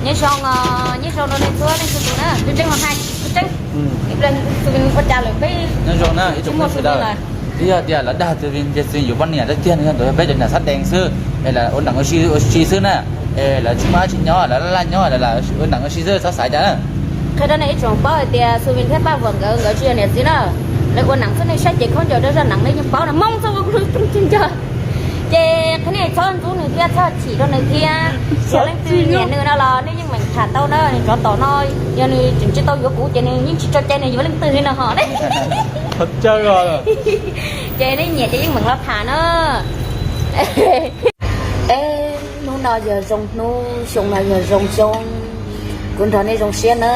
Nyob zoo, nyob zoo rau nej txhua leej txhua tus na, tseeb tseeb los hais tseeb tseeb. Ib pliag Xu Vin ua cas lawm peb nyob zoo na ib tsoom phooj ywg sawv daws. Twb yog tias lawv dag Xu Vin tias Xu Vin yuav poj niam tiag tiag no yog peb cov niam xab dees xwb, es lawv ua neej ua si ua si xwb na, es lawv tsis muaj dab tsi nyob, lawv laj laj nyob, lawv ua neej ua si xwb, txhob xav cas na. Qhia rau nej ib tsoom paub hais tias Xu Vin thiab Paj Vuam nkawd, nkawd tsis yog niam txiv na, lawv ua neej xwb, nej saib ces khaub ncaws rau zaj neej nej yeej paub na, Hmoob txoj ua kub lug tug ncaws. Ces qhia nej txhob ntxub nws thiab txhob chim rau nws thiab. Yog leej twg nyiam nws no los nej yeej meem tham tau na, nws tsov tom no, yog nws tseem tsis tau yuav kuv ces nws yeej tsis tso cai nws yuav leej twg li no ho. Ces nej nyiam ces yeej meem los tham na. Es hnub no yog zoo hnub, xyoo no yog zoo xyoo, kuv nrog nej zoo siab na.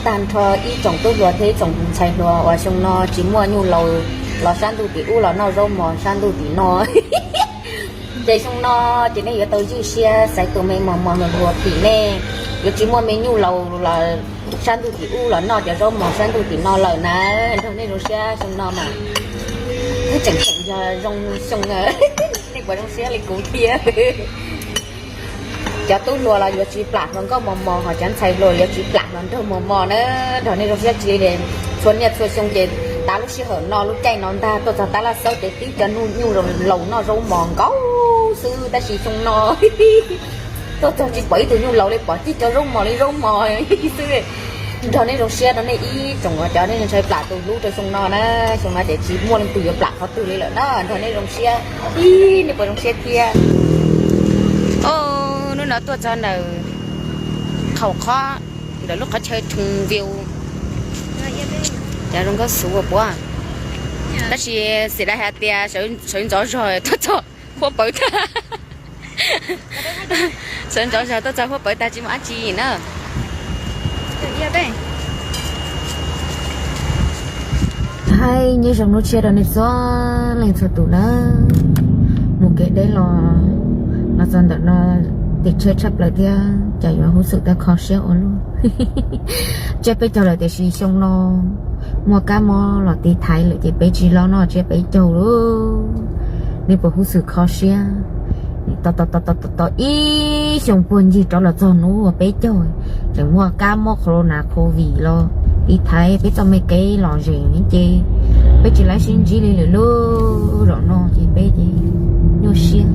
Tag nrho ib tsoom tub hluas thiab ib tsoom ntxhais hluas uas xyoo no tsis muaj nyuj laus los sab ntuj tim ub los noj zaub mos sab ntuj tim no. Ces xyoo no ces nej yuav tau zij siab xaiv tus me mos mos hluas hluas tim nej, yuav tsis muaj me nyuj laus los sab ntuj tim ub los noj cov zaub mos sab ntuj tim no lawm na. Nrog nej zoo siab xyoo no mas twb tseem tseem yog zoo xyoo, nej puas zoo siab li kuv thiab? Cov tub hluas los yuav tsis plam hluas nkauj mos mos, ho cov ntxhais hluas yuav tsis plam hluas nraug mos mos na. Nrog nej zoo siab tsis li, txhua niaj txhua xyoo ces tav lub sij hawm no lub caij no ntag tuaj txog tab laj xawb ces tib cov nyuj laus noj zaub mos nkaus xwb, tab sis xyoo no tuaj txog tsis pom ib tug nyuj laus li, pom tib cov zaub mos li zaub mos xwb. Nrog nej zoo siab rau nej ib tsoom cov nej ntshai plam tus hlub rau xyoo no na. Xyoo no ces tsis muaj leej twg yuav plam qhov twg li lawm na, nrog nej zoo siab, ib nej puas zoo siab thiab? Hnub no tuaj txog ntawm Qhaum Khob, ntawm lub qhov chaw Thoo View, cov zoo nkauj xuv ua puav. Tab sis xim dai hais tias sawv ntxov zog tuaj txog huab pawv tag. Sawv ntxov zog tuaj txog huab pawv tag tsis muaj dab tsi na. Hais nyob zoo hnub tshiab rau nej txhua leej txhua tus na. Mus kev deb los, los txog ntawm no tim tshiab tshaj plaws thiab, cas yuav huj xwm tau kho siab ua luaj. Tsiab peb caug lawm tiam sis xyoo no muaj kab mob los tiv thaiv lawm ces peb tsis los noj tsiab peb caug lauj. Nej puas huj xwm kho siab? Tos ib xyoo puag ncig rov los txog hnub uas peb caug, tseem muaj kab mob corona covid los tiv thaiv peb txoj me kev lom zem ces peb tsis laib sib ntsib li lawm lauj. Zaum no ces peb ces nyuaj siab.